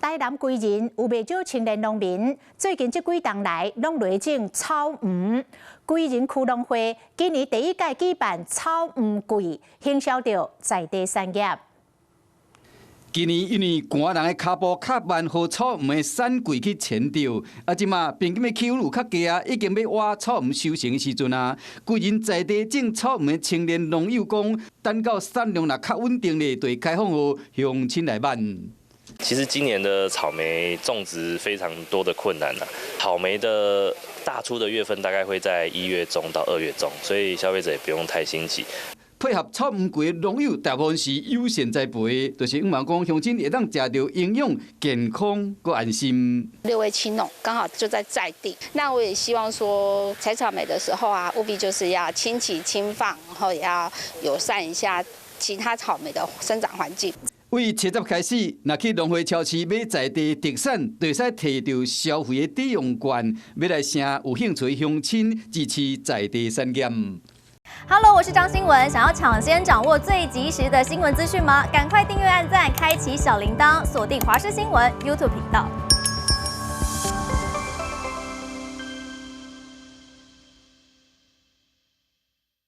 台南歸仁有袂少青年農民，最近這幾冬來攏落種草莓。歸仁區農會今年第一屆舉辦草莓季，行銷著在地產業。今年因為寒人的跤步較慢，予草莓的產季去前著。啊，這馬平均的氣溫有較低啊，已經欲倚草莓收成的時陣啊。歸仁在地種草莓的青年農友講，等到產量若較穩定咧，就會開放予鄉親來買。其實今年的草莓種植非常多的困難啦。草莓的大出的月份大概會在1月中到2月中，所以消費者也不用太心急。配合草莓季的農友，大部分是友善栽培，就是向望講鄉親會當食著營養、健康、閣安心。六位青農剛好就在在地，那我也希望說採草莓的時候啊，務必就是要輕騎輕放，然後也要友善一下其他草莓的生長環境。為7月開始，若去農會超市買在地特產，就會使提著消費的抵用券，欲來請有興趣的鄉親支持在地產業。 Hello，我是張新聞，想要搶先掌握最及時的新聞資訊嗎？趕快訂閱、按讚、開啟小鈴鐺，鎖定華視新聞 YouTube 頻道。